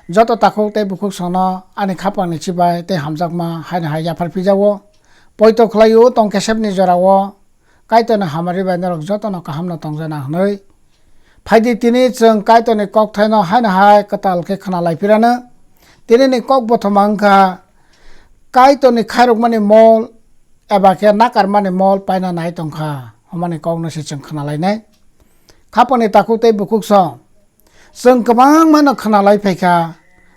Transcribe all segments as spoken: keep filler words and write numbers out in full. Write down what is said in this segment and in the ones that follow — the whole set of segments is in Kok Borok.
Joto takhuk tei bukhuk songno ani khapangni chibai tei hamjakma haino hai yaphar pijago. Poito khlaio tong kesepni jorao Kaitorni hamari bai norok jotono kahamno tongjana hwnwi. Phaidi tini chwng Kaitorni kokthaino haino hai kwtal khe khna lai phirano. Tinini kok bothoma wngkha Kaitorni khairokmani mol eba khe nakarmani mol paina nai tongkha hwnmani kokno se chwng khna lainai. Khapangni takhuk tei bukhuk song. Chwng kwbangmano khna lai phaikha,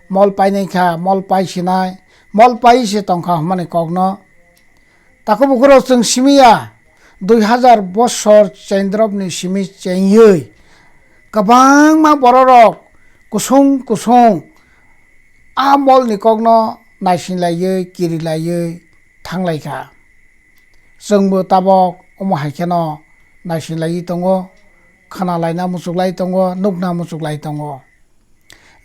mol painai kha, mol pai sinai, mol pai se tongkha hwnmani kokno. Takhuk bukhurok chwng simi ya, dui hazar bosor chendrobni simi chengwi kwbangma bororok kusung kusung a molni kokno naisinglaiwi, kirilaiwi thanglaikha. Chwngbo tabok omo hai kheno naisinglaiwi tongo, khna laina muchuklai tongo, nukna muchuklai tongo.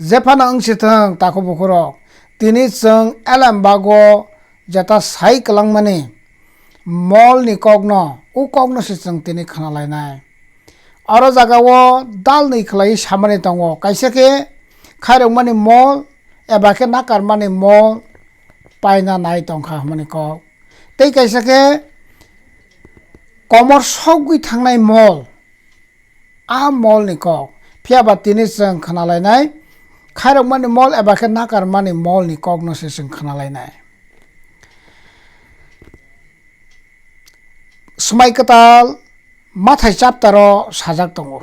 Jephano wng si thung takhuk bukhurok, tini chwng elem bago jeta sai kwlangmani molni kokno, o kokno se chwng tini khna lainai. Oro jagao dalnwi khlaiwi samani tongo, kaisa khe khairokmani mol eba khe nakarmani mol paina nai tongkha hwnmani kok. Tei kaisa khe komor sogwi thangnai mol, a molni kok. Phiya ba tini chwng khna lainai, khairokmani mol eba khe nakarmani molni kokno se chwng khna lainai. Swmai kwtal mathai chaptaro sajak tongo.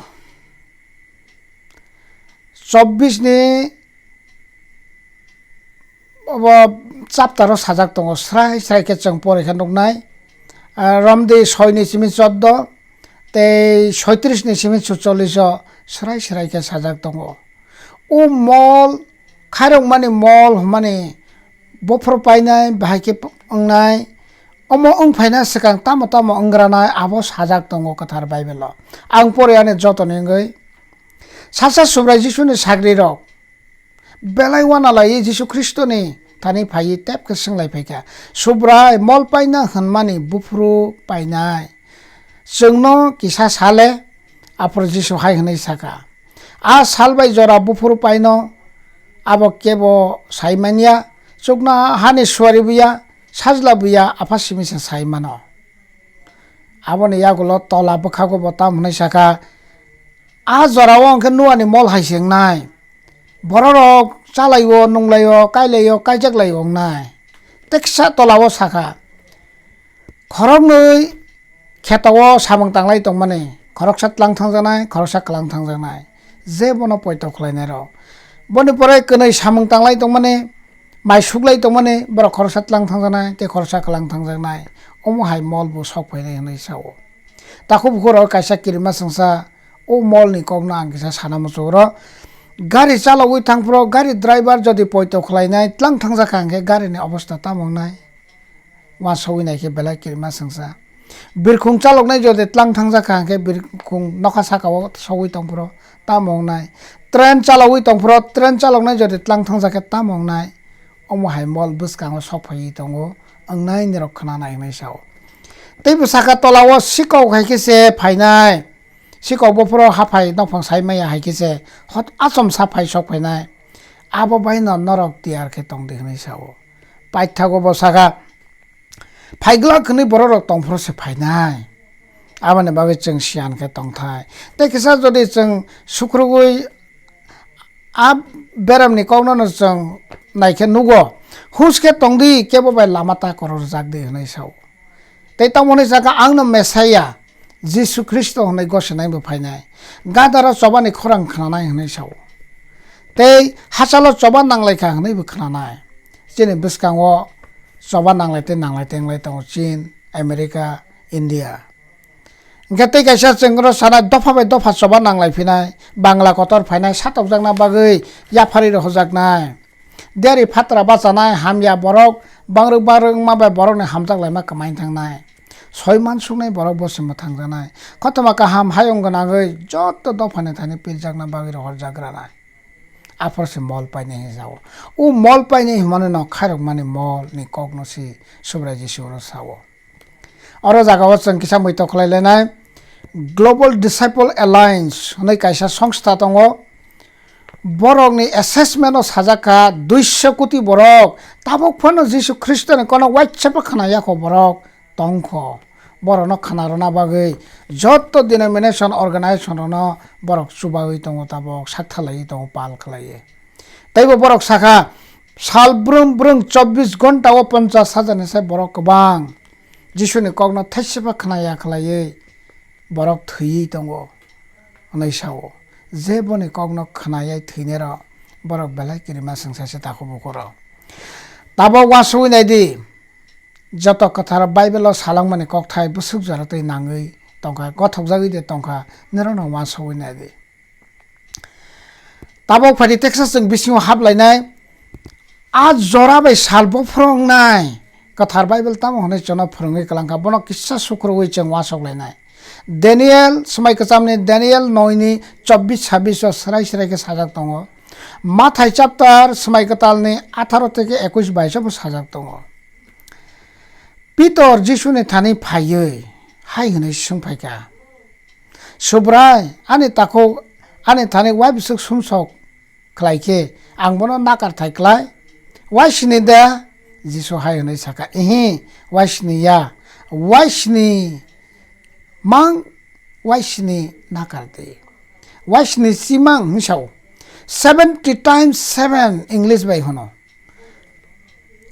Chobbish ni obo chaptaro sajak tongo, srai srai khe chwng pore khe nuknai. Ah, romdi soi ni simi choddo tei soitrish ni simi suchollish o srai srai khe sajak tongo. O mol, khairokmani mol hwnmani buphuru painai, bahai khe wngnai, omo wng phaina swkang tamo tamo wngranai abo sajak tongo kwthar Bible o. Ang pore ani jotoni wngwi. Sasa Subrai Jisuni sagrirok belai uana laiwi Jisu Khristoni thani phaiwi tep khe swnglai phaikha, "Subrai, mol paina hwnmani buphuru painai? Chwngno kisa sale?" Aphuru Jisu hai hwnwi sakha, "A sal bai jora buphuru paino abo kebo sai manya, chuknohani suari buya, sajla buya, Apha simi se sai mano." Aboni yagulo tola bwkhago bo tamo hwnwi sakha, "A jorao hwnkhe Nuani mol hai se wngnai. Bororok chalaio, nunglaio, kailaio, kaijaklaio wngnai." Teksa tolao sakha, khoroknwi khetao samung tanglai tongmani, khoroksa tlang thangjaknai, khoroksa kwlang thangjaknai, je bono poito khlainairok. Boni pore kwnwi samung tanglai tongmani, mai suklai tongmani, borok khoroksa tlang thangjaknai tei khoroksa kwlang thangjaknai, omo hai mol bo sok phainai hwnwi sao. Takhuk bukhurok kaisa kirima swngsa, o molni kokno ang kisa sana muchungo. Gari chalogwi thangphuru gari driver jodi poito khlainai, tlang thangjak kha hwnkhe garini obostha tamo wngnai? Uansugwi naikhe belai kirima swngsa. Birkhung chaloknai jodi tlang thangjak kha hwnkhe birkhung nokha sakao sogwi tongphuru tamo wngnai? Train chalogwi tongphuru train chaloknai jodi tlang thangjak khe tamo wngnai? Omo hai mol bwskango sok phaiwi tongo, wngnai nirok khwnanai hwnwi sao. Tei bwsakha tolao sikok hai khe se phainai, sikok buphuru haphai nokphang sai maya hai khe se hot achomsa phai sok phainai, abo baino norok tiyar khe tongdi hwnwi sao. Paithago bo sakha, phaiglak hwnwi bororok tongphuru se phainai. Aboni bagwi chwng siyan khe tongthai. Tei kisa jodi chwng sukrugwi a beramni kokno no chwng naikhe nugo, "Hus khe tongdi, kebo bai lama ta korok rwjakdi," hwnwi sao. Tei tamo hwnwi sakha, "Angno Mesaia, Jisu Khristo hwnwi gosinaino phainai, gadaro chobani khorang khnanai," hwnwi sao. Tei hachalo choba nanglaikha hwnwibo khnanai. Chini bwskango choba nanglai tei nanglai tei wnglai tongo Chin, America, India. Hwnkhe tei kaisa chwngno sanai dopha bai dopha choba nanglai phinai, Bangla kotor phainai satokjakna bagwi yapharwi rohorjaknai. Deri phatra bachanai, hamya borok bangrwk bangrwk wngma bai borokni hamjak laima kwmai thangnai. Soi mansuknai borok bo se mwthangjaknai. Kothoma kaham hayung gwnangwi joto dophani thani pirjakna bagwi rohorjak granai. Aphor se mol painai hinwi sao. O mol painai hinmano no khairokmani mol ni kokno se Subrai Jisu oro sao. Oro jagao chwng kisa muitok khlai lainai Global Disciple Alliance hwnwi kaisa songstha tongo. Borokni assessment-o sajak kha, duiso koti borok tabuk phano Jisu Khristoni kokno waisa pha khna yakho borok tongkho. Borokno khna rwna bagwi joto denomination, organization-rokno borok chubaui tongo, tabuk sak thalaiwi tongo, pal khlaiwi. Teibo borok sakha, sal brwng brwng chobbish ghonta-o ponchash hajar ni sai borok kwbang Jisuni kokno thaisa pha khna ya khlaiwi borok thwiwi tongo, hwnwi sao. Je boni kokno khna yai thwinairok borok belai kirima swngsa se takhuk bukhuk rok. Tabuk uansugwi nai di, joto kwthar Bible-o salangmani kokthai bwswk jora twi nangwi tongkha, gothokjagwi de tongkha, norokno uansugwi nai di. Tabuk phaidi teksa chwng bisingo hap lainai. A jora bai sal bophor wngnai kwthar Bible tamo hwnwi chwngno phwrwngwi kwlangkha, bono kisa sukhurwi chwng uasok lainai. Daniel, swmai kwchamni Daniel noi ni chobbish sabbish o swrai swrai khe sajak tongo. Mathai chapter swmai kwtalni atharo theke ekush baish o bo sajak tongo. Pitor Jisuni thani phaiwi hai hwnwi swng phaikha, "Subrai, ani takhuk ani thani uaibwswk sumsok khlai khe ang bono nakarthai klai? Uaisini de?" Jisu hai hwnwi sakha, "Ihi, uaisini ya, uaisini mang, uaisini nakar di, uaisini chimang," hwnwi sao. Seventy times seven English bai hwno.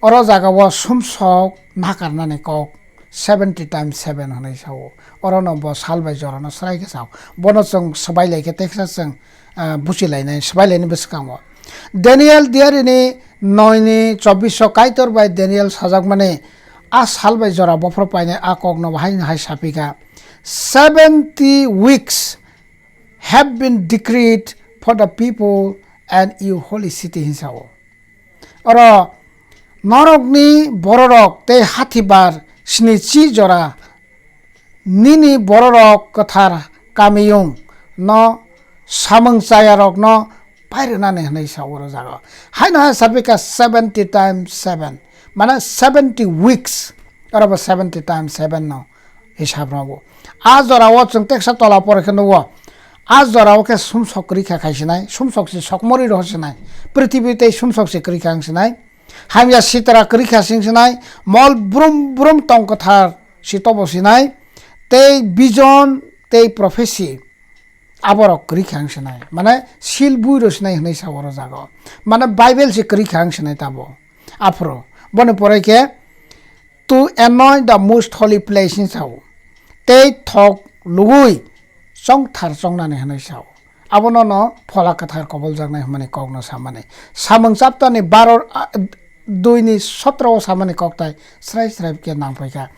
Oro jagao sumsok nakarnani kok seventy times seven hwnwi sao. Orono bo sal bai jorano swrai khe sao. Bono chwng swbai lai khe teksa chwng, ah, buchi lainai, swbai laini bwskango. Daniel diarini noi ni chobbish o Kaitor bai Daniel sajakmani a sal bai jora bophor painai a kokno bo hai hai sapikha, "Seventy weeks have been decreed for the people and you holy city," hwnwi sao. Oro norokni bororok tei hathibar snichi jora nini bororok kwthar kamiyung no samung chayarokno pairwnani hwnwi sao oro jaga. Haino hai sapikha seventy times seven, mane seventy weeks, oro bo seventy times seven no hisab rwgo. A jorao chwng teksa tola pore khe nugo. A jorao khe sumsok kwrwi kha khai sinai, sumsok se sokmori rw sinai, prithibi tei sumsok se kwrwi kha wng sinai, hamya sitra kwrwi kha sing sinai, mol brum brum tong kwthar si tobo sinai, tei vision tei prophecy aborok kwrwi kha wng sinai, mane sil bui rw sinai hwnwi sa oro jago, mane Bible se kwrwi kha wng sinai tabo. Aphuru boni pore khe, "To anoint the most holy place," hwnwi sao, tei thok lugui chongthar chongnani hwnwi sao. Abono no phola kwthar koboljaknai hwnmani kokno samani. Samung chapter ni baro, a, dui ni sotro o samani koktai srai srai khe nangphaikha.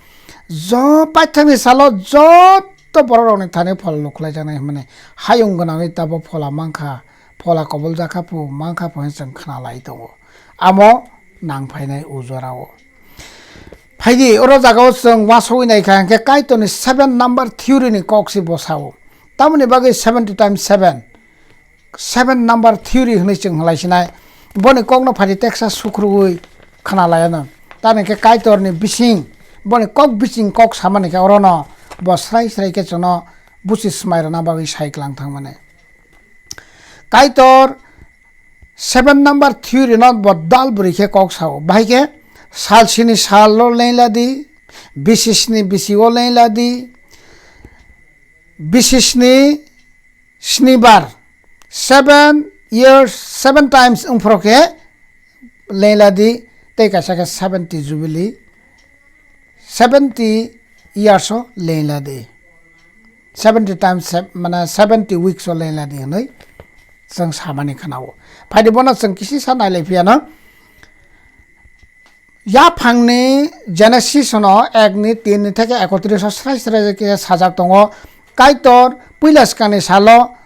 Jo paithakni salo joto bororokni thani phola lukhlaijaknai hwnmani hayung gwnangwi tabo phola mankha, phola koboljakha phu mankha phu hwnwi chwng khna lai tongo. Amo nangphainai o jorao. Phaidi, oro jagao chwng uansugwi naikha, hwnkhe Kaitorni seven number theory ni kok se bo sao. Tamoni bagwi seventy times seven, seven number theory hwnwi chwng hwnlai sinai. Boni kokno phaidi teksa sukhurwi khna laiano. Tamoni khe Kaitorni bising, boni kok bising kok samani khe orono bo srai srai khe chwngno buchi swmai rwna bagwi sai klang thangmani. Kaitor seven number theory no bo dal bwrwi khe kok sao. Bahai khe sal sini salo lengla di, bisi sini bisi o lengla di, bisi sini sinibar, seven years, seven times wngphro khe lengla di, tei kaisa khe seventy jubilee, seventy years o lengla di. Seventy times sev-, mane seventy weeks o lengla di hwnwi chwng samani khwnao. Phaidi bono chwng kisisa nailai phiyano. Yaphangni Genesis no ek ni tin ni theke ekotris o srai srai khe sajak tongo. Kaitor puila swkangni salo,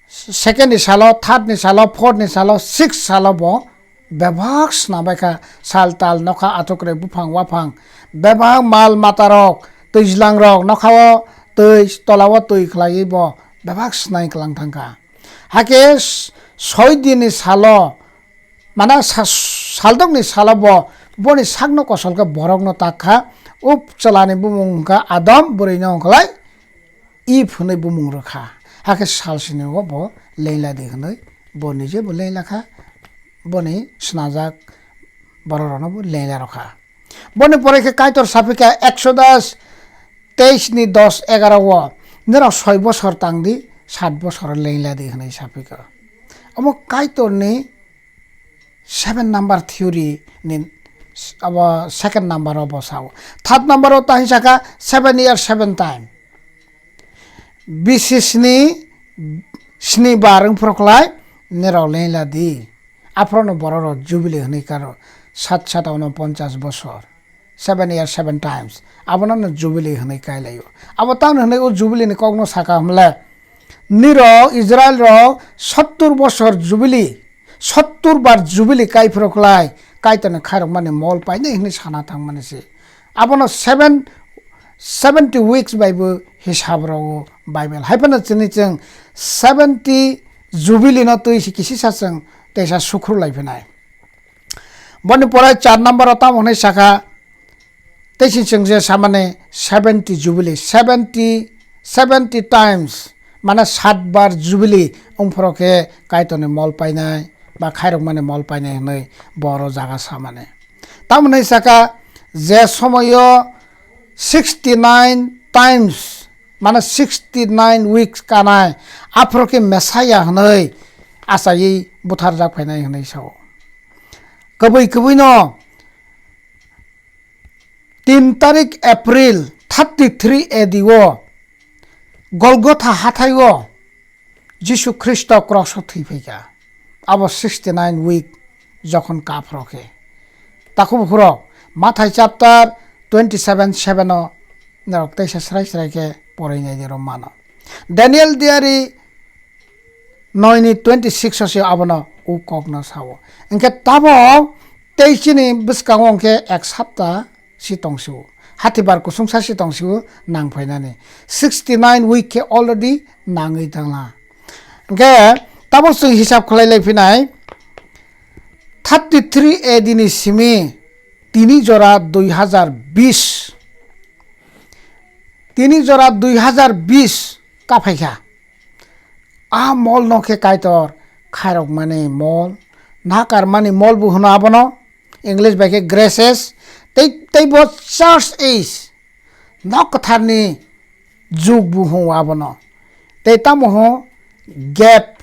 second ni salo, third ni salo, fourth ni salo, sixth salo bo bebak swnam bai kha, sal tal, nokha, achukrwi, buphang waphang, bebak mal matarok, twijlangrok, nokhao twi, tolao twi khlaiwi bo bebak swnai klang thang kha. Hakhe s-, soi din ni salo, mane sa-, saldok ni salo bo boni sakno kosol khe borokno tak kha, o chwla ni bumung wng kha Adam, bwrwi no wng kha lai Eve hwnwi bumung rw kha. Hakhe sal sini o bo lengla di hwnwi Bo nije bo lengla kha, boni snajak borok rokno bo lengla rokha. Boni pore khe Kaitor sapikha Exodus teis ni dos egaro o, "Norok soi bosor tang di, sat bosor lengla di," hwnwi sapikha. Omo Kaitorni seven number theory ni abo second number o bo sao. Third number o ta hinsa kha seven year seven time. Bisi sni sni bar wngphuru khlai nirok lengla di. Aphuru no borok rok jubilee hwnwi karo sat sat ono ponchas bosor. Seven year seven times. Abono no jubilee hwnwi kailaio. Abo tamni hwnwi o jubilee ni kokno saka hwnle. Nirok Israel rok sottur bosor jubilee, sottur bar jubilee kaiphuru khlai Kaitorni khairokmani mol painai hwnwi sana thangmani se. Abono seven, seventy weeks bai bo hisab rwo Bible. Hai phano chini chwng seventy jubilee no twi si kisi sa chwng teisa sukhru lai phinai. Boni pore char number o tamo hwnwi sakha, tei si chwng je samani seventy jubilee, seventy, seventy times, mane sat bar jubilee wngphuru khe Kaitorni mol painai ba khairokmani mol painai hwnwi boro jaga samani. Tamoni saka je somoyo sixty nine times, mane sixty nine weeks kanai, aphuru khe Messiah hwnwi achaiwi butharjak phainai hwnwi sao. Kwbwi kwbwino tin tarik April thirty three A D o Golgotha hathai o Jisu Khristo cross o thwi phaikha. Abo sixty nine week jokhon kaphro khe. Takhuk bukhurok Mathai chapter twenty seven seven o norok teisa srai srai khe porinai de rw mano. Daniel diary noi ni twenty six o se abono u kokno sao. Hwnkhe tabok tei chini bwskango hwnkhe ek sapta si tongsiwo. Hatibar kusungsa si tongsiwo nang phainani. Sixty nine week khe already nangwi tangla. Hwnkhe tabok chwng hisab khlai lai phinai thirty three A D ni simi tini jora dui hazar bis, tini jora dui hazar bis kaphaikha. A mol no khe Kaitor khairokmani mol, nakarmani mol bo hwno abono, English bai khe graces, tei, tei bo church age, nok kwtharni jug bo hwngo abono. Tei tamo hwngo gap,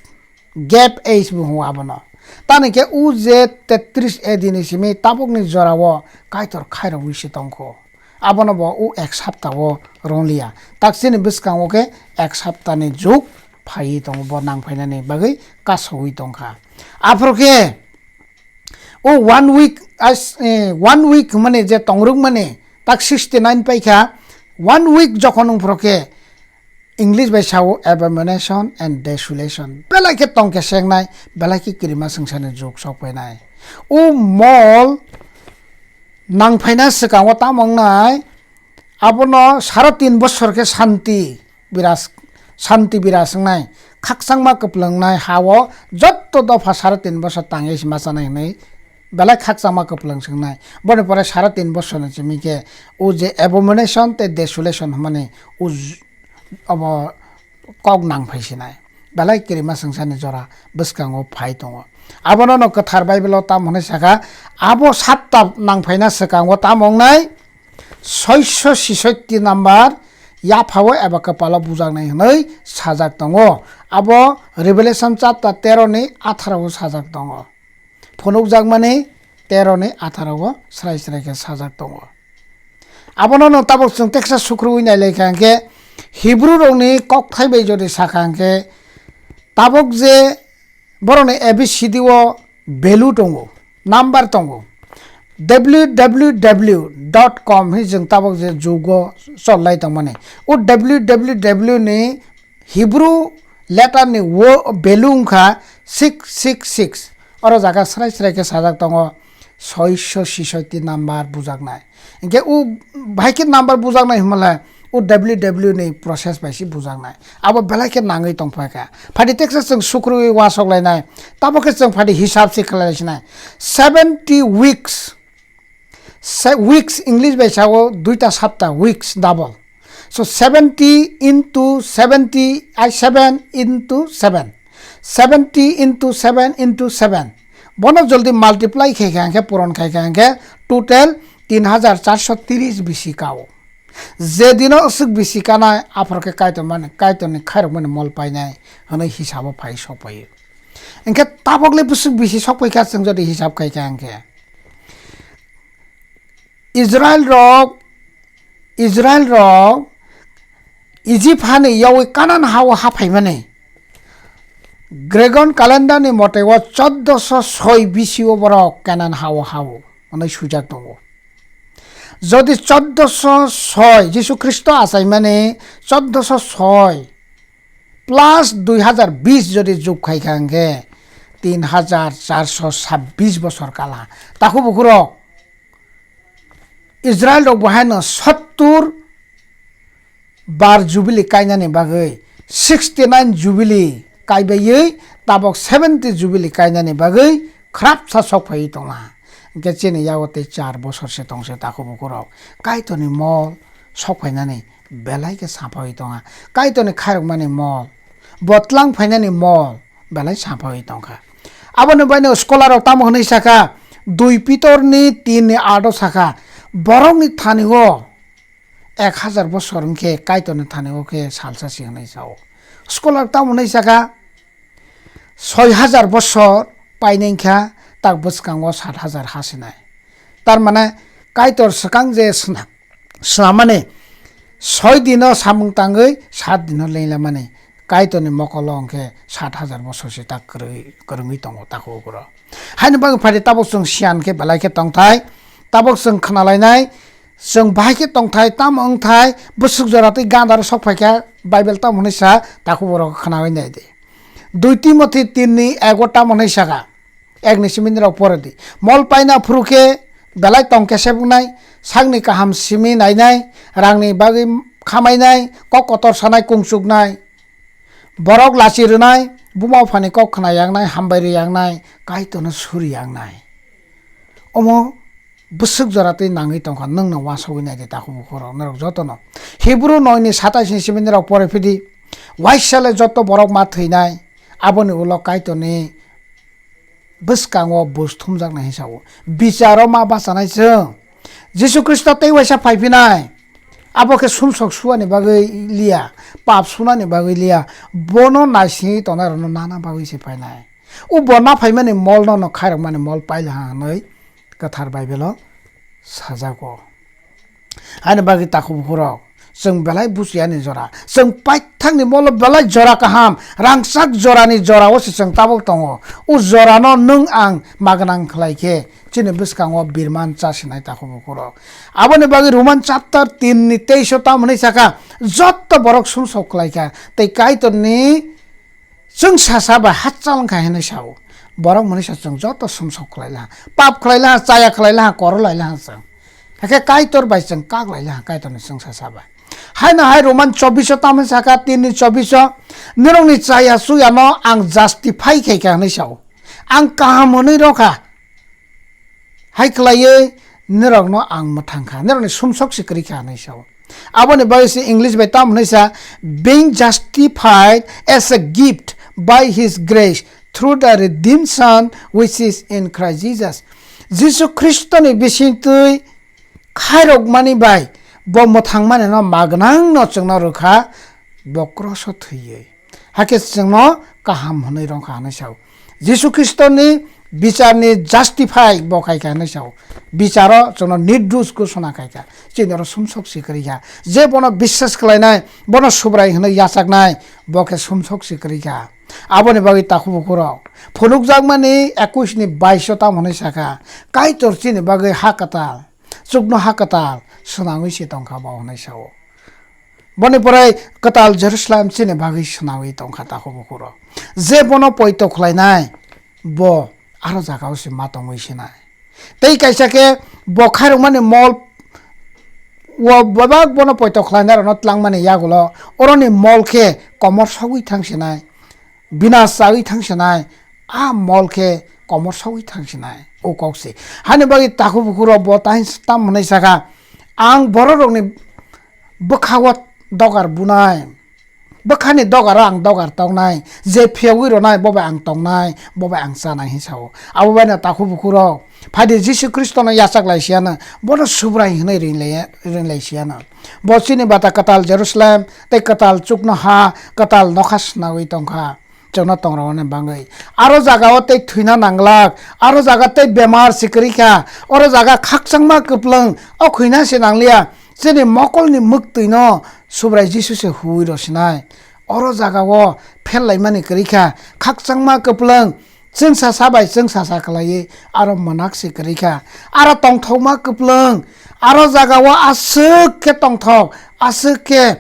gap age bo hwngo abono. Tani khe o je tetris A D ni simi tabukni jorao Kaitor khairokwi se tongkho. Abono bo o ek sapta o rwnglia. Takchini bwskango khe ek saptani jug phaiwi tongo, bo nang phainani bagwi kasowi tongkha. Aphuru khe o one week, as, eh, one week hwnmani je tongrwkmani tak sixty nine paikha, one week jokhon wngphuru khe English bai sao abomination and desolation. Belai khe tong kesengnai, belai khe kirima swngcharni jug sok phainai. O mol nang phaina swkango tamo wngnai, abono saro tin bosor khe shanti biras, shanti biras wngnai, khakchangma kwplwngnai ha-o jotto dopha saro tin bosor tangwi se ma chanai hwnwi belai khakchangma kwplwng se wngnai. Boni pore saro tin bosorni simi khe o je abomination tei desolation hwnmani o j-, obo kok nang phai sinai. Belai kirima swngcharni jora bwskango phai tongo. Abono no kwthar Bible o tamo hwnwi sakha, abo sapta nang phaina swkango tamo wngnai soiso sisotti number yaphao eba kwpalo bujaknai hwnwi sajak tongo. Abo Revelation chapter tero ni atharo o sajak tongo. Phunukjakmani tero ni atharo o srai srai khe sajak tongo. Abono no tabuk chwng teksa sukrubwi nai lai kha hwnkhe Hebrew rokni kokthai bai jodi sakha hwnkhe tabuk je borokni A B C D o value tongo, number tongo. W W W dot com hi jwng tabuk je jugo chollai tongmani. O W W W ni Hebrew letter ni wo-, value wngkha six six six. Oro jaga srai srai khe sajak tongo soiso sisotti number bujaknai. Hinkhe o bahai khe number bujaknai hwnmale o W W ni process bai se bujaknai. Abo belai khe nangwi tongphaikha. Phadi teksa chwng sukrubwi wasok lainai. Tamo khe chwng phadi hisab se khlai sinai. Seventy weeks. Se-, weeks English bai sao duita sapta, weeks double. So seventy into seventy, ai seven into seven. seventy into seven into seven. Bono joldi multiply khai kha hwnkhe, puron khai kha hwnkhe total tin hajar charso tris bisi kao. Je dino aswk bisi kanai, aphor khe Kaitor mani, Kaitorni khairokmani mol painai hwnwi hisabo phai sokphaio. Hwnkhe tabokle bwswk bisi sokphai kha chwng jodi hisab khai kha hwnkhe. Israel rok, Israel rok Egypt hani yawi Kanan hao haphaimani Gregorian calendar ni mote o choddoso soi B C o borok Kanan hao hao hwnwi swijak tongo. Jodi choddoso soi Jisu Khristo achaimani choddoso soi plus dui hajar bis jodi jug khai kha hwnkhe tin hajar charso sabbis bosor kala. Takhuk bukhurok Israel rok bo haino sottur bar jubili kainani bagwi, sixty nine jubili kaibaiwi tabok seventy jubili kainani bagwi khrapsa sok phaiwi tongla. Hwnkhe chini yago tei char bosor se tongse takhuk bukhurok Kaitorni mol sok phainani belai khe sampawi tongkha. Kaitorni khairokmani mol, botlang phainani mol belai sampawi tongkha. Aboni baino scholar rok tamo hwnwi sakha, dui Pitorni tin ni aat o sakha, borokni thani o ek hajar bosor wngkhe Kaitorni thani o khe salsa si hwnwi sao. Scholar tamo hwnwi sakha, soi hajar bosor painai kha, tak bwskango sat hajar ha sinai. Tar mane Kaitor swkang je sna-, snamani soi dino samung tangwi sat dino lenglamani Kaitorni mokolo hwnkhe sat hajar bosor se tak kwrwi, kwrwngwi tongo takhuk bukhurok. Haini bagwi phaidi tabuk chwng siyan khe belai khe tongthai, tabuk chwng khnalainai, chwng bahai khe tongthai, tamo wngthai, bwswk jora tei gandaro sok phaikha, Bible tamo hwnwi sa, takhuk bukhurok khnawi naidi. Dui Timothy tin ni ego tamo hwnwi sakha, ek ni simi nirok pore di. Mol paina phuru khe belai tong khe sebuknai, sakni kaham simi nainai, rangni bagwi khamainai, kok kotor sanai, kung chuknai, borok lachi rwnai, buma buphani kok khna yaknai, hambai rw yaknai, Kaitorno suri yaknai. Omo bwswk jora twi nangwi tongkha, nwngno uansugwi naidi takhuk bukhurok, norok jotono. Hebru noi ni satais ni simi norok pore phidi, waisa le joto borok ma thwinai, aboni ulo Kaitorni bwskango buj thumjaknai hinwi sao. Bicharo ma bachanai chwng. Jisu Khristo tei waisa phai phinai. Abo khe sumsok suani bagwi liya, pap sunani bagwi liya, bono naisingwi tongnai rokno nana bagwi se phainai. O bo na phaimani molno no khairokmani mol paila ha hwnwi Kwthar Baibelo sajago. Ani bagwi takhuk bukhurok, chwng belai buchiyani jora, chwng paithakni molo belai jora kaham, rangchak jorani jora o se chwng tabuk tongo. O jorano nwng ang magwnang khlai khe chini bwskango birman chasinai takhuk bukhurok. Aboni bagwi Roman chapter tin ni teis o tamo hwnwi sakha, jotto borok sumsok khlai kha tei Kaitorni chwng sasa bai hachal wngkha hinwi sao. Borok mwnwi sa chwng joto sumsok khlai laha, pap khlai laha, chaya khlai laha, koro lai laha chwng. Hakhe Kaitor bai chwng kak lai laha, Kaitorni chwng sasa bai. Haino hai Roman chobbish o tamo sakha, tin ni chobbish o, "Norokni chaya chuyano ang justify khai kha," hinwi sao. "Ang kaham hwnwi rw kha." Hai khlaiwi norokno ang mwthang kha, norokni sumsok se kwrwi kha hinwi sao. Aboni bagwi se English bai tamo hwnwi sa, "Being justified as a gift by his grace through the redemption which is in Christ Jesus." Jisu Khristoni bisingtwi khairokmani bai bo mwthangmani no magwnang no chwngno rwkha, bo kroso thwiwi. Hakhe chwngno kaham hwnwi rwngkha hwnwi sao. Jisu Khristoni bicharni justify bo khaikha hwnwi sao. Bicharo chwngno nirdosh ghosona khaikha. Chini oro sumsok se kwrwi kha. Je bono biswas khlainai, bono Subrai hwnwi yachaknai, bo khe sumsok se kwrwi kha. Aboni bagwi takhuk bukhurok phunukjakmani ekush ni bais o tamo hwnwi sakha, Kaitor chini bagwi ha kwtal, chukno ha kwtal swnamwi se tongkha bo hwnwi sao. Boni pore kwtal Jerusalem chini bagwi swnamwi tongkha takhuk bukhurok. Je bono poito khlainai, bo aro jagao se ma tongwi sinai. Tei kaisa khe bo khairokmani mol o bebak bono poito khlainai rokno tlangmani yagulo oroni mol khe komor sogwi thang sinai. Bina chawi thang sinai, a mol khe komor sogwi thang sinai, o kok se. Hani bagwi takhuk bukhurok bo tain tam hwnwi sakha, "Ang bororokni bwkhao dogar bunai, bwkhani dogaro ang dogar tongnai, je phiyogwi rwnai bo bai ang tongnai, bo bai ang chanai," hwnwi sao. Abo baino takhuk bukhuk rok, "Phaidi Jisu Khristono yachak lai siyano, bono Subrai hwnwi ring lai, ring lai siyano. Bo chini bata kwtal Jerusalem tei kwtal chuknoha, kwtal nokha swnawi tongkha." Chwngno tongrogni bagwi. Aro jagao tei thwina nanglak, aro jaga tei bemar se kwrwi kha, oro jaga khakchangma kwplwng, o khwina se nangliya, chini mokolni mwktwino Subrai Jisu se huwi rwsinai. Oro jagao phel laimani kwrwi kha, khakchangma kwplwng, chwngsasa bai chwngsasa kwlaiwi aro mwnak se kwrwi kha. Aro tongthokma kwplwng, aro jagao aswk khe tongthok, aswk khe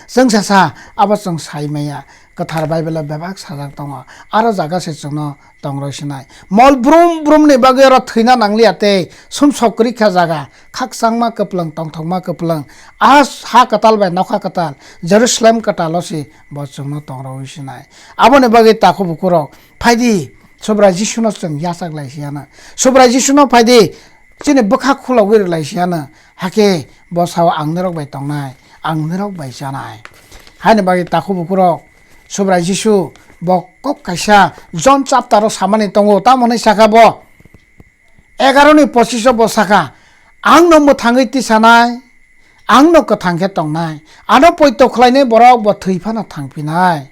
chwngsasa, abo chwng sai maya. Kwthar Bible-o bebak sajak tongo. Aro jaga se chwngno tongroi sinai. Mol brum brumni bagwi oro thwina nangliya tei sumsok kwrwi kha jaga. Khakchangma kwplwng, tongthokma kwplwng. A ha kwtal bai nokha kwtal, Jerusalem kwtalo se bo chwngno tongroi sinai. Aboni bagwi takhuk bukhuk rok, phaidi, Subrai Jisuno chwng yachak lai siyano. Subrai Jisuno phaidi, chini bwkha khulogwi rw lai siyano. Hakhe bo sao, "Ang norok bai tongnai, ang norok bai chanai." Haini bagwi takhuk bukhuk rok, Subrai Jisu bo kok kaisa John chapter-o samani tongo, tamo hwnwi sakha bo, egaroni pochish-o bo sakha, "Ang no mwthangwi tisanai, ang no kwthang khe tongnai, ano poito khlainai borok bo thwi phano thangphinai.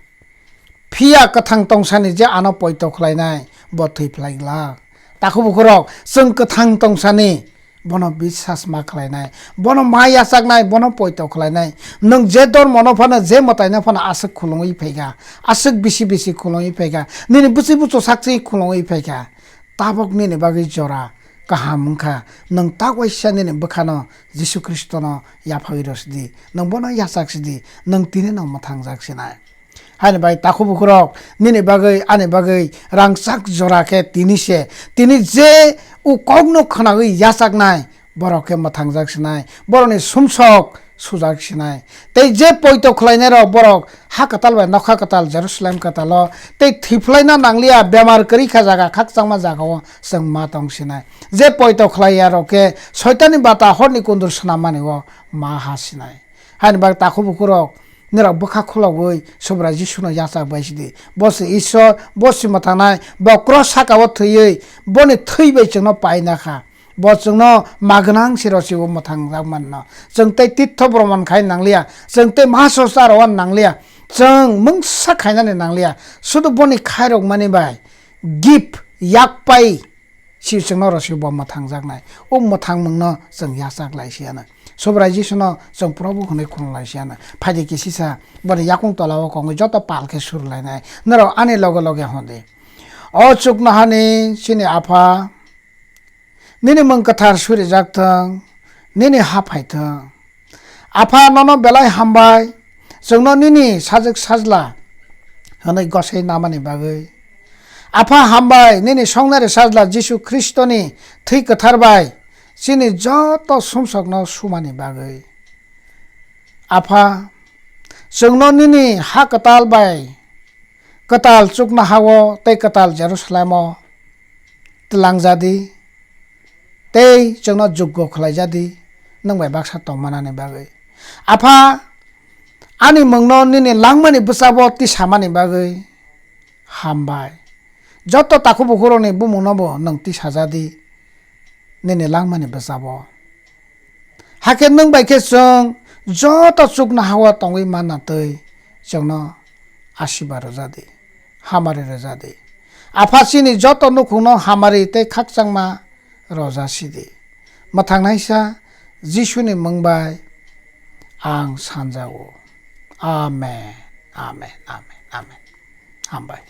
Phiya kwthang tongsani je ano poito khlainai, bo thwi phlai glak." Takhuk bukhuk rok, chwng kwthang tongsani, bono biswas ma khlainai, bono ma yachaknai, bono poito khlainai. Nwng je dormono phano, je mwtaino phano aswk khulungwi phaikha, aswk bisi bisi khulungwi phaikha, nini bwswi bwswk sakchwi khulungwi phaikha, tabok nini bagwi jora kaham wngkha. Nwng tak waisa nini bwkhano Jisu Khristono yaphagwi rw sidi, nwng bono yachak sidi, nwng tini no mwthangjak sinai. Haini bai takhuk bukhuk rok, nini bagwi, ani bagwi rangchak jora khe tini se, tini je o kokno khwnagwi yachaknai, borok khe mwthangjak sinai, borokni sumsok sujak sinai. Tei je poito khlainai rok, borok ha kwtal bai nokha kwtal Jerusalem kwtalo, tei thwi phlaina nangliya, bemar kwrwi kha jaga, khakchangma jagao chwng ma tong sinai. Je poito khlaiya rok khe Soitanni bata horni kundur swnam mani o ma ha sinai. Haini bagwi takhuk bukhuk rok, norok bwkha khulogwi Subrai Jisuno yachak bai sidi. Bo se Ishwar, bo se mwthangnai, bo cross saka-o thwiwi boni thwi bai chwngno paina kha. Bo chwngno ma gwnang se rw se o mwthangjak manno. Chwng tei titho broman khai nangliya, chwng tei mahasosa rw nangliya, chwng mungsa khainani nangliya. Sudu boni khairok mani bai gift yak pai si chwngno rw se bo mwthangjaknai. O mwthangmungno chwng yachak lai siyano. Subrai Jisuno chwng Probhu hwnwi khulum lai siyano. Phaidi kisisa boni yakung tola-o kongwi joto pal khe sur lainai. Norok ani loge loge hwn di. O chuknohani chini Apha, nini mung kwthar surijak thung, nini ha phai thung. Apha, nono belai hambai, chwngno nini sajwk sajla hwnwi gosai namani bagwi. Apha, hambai, nini songnari sajla Jisu Khristoni thwi kwthar bai chini joto sumsokno sumani bagwi. Apha, chwngno nini ha kwtal bai kwtal chuknoha-o tei kwtal Jerusalem-o twlangjadi tei chwngno juggo khlaijadi, nwng bai baksa tongmanani bagwi. Apha, ani mungno nini langmani bwsabo tisamani bagwi hambai. Joto takhuk bukhukrokni bumungnobo nwng tisajadi nini langmani bwsabo. Hakhe nwng bai khe chwng joto chuknoha-o tongwi manna twi chwngno asiba rwjadi, hamari rwjadi. Apha, chini joto nukhungno hamari tei khakchangma rwja sidi. Mwthangnaisa Jisuni mung bai ang sanjago. Amen, amen, amen, amen. Hambai.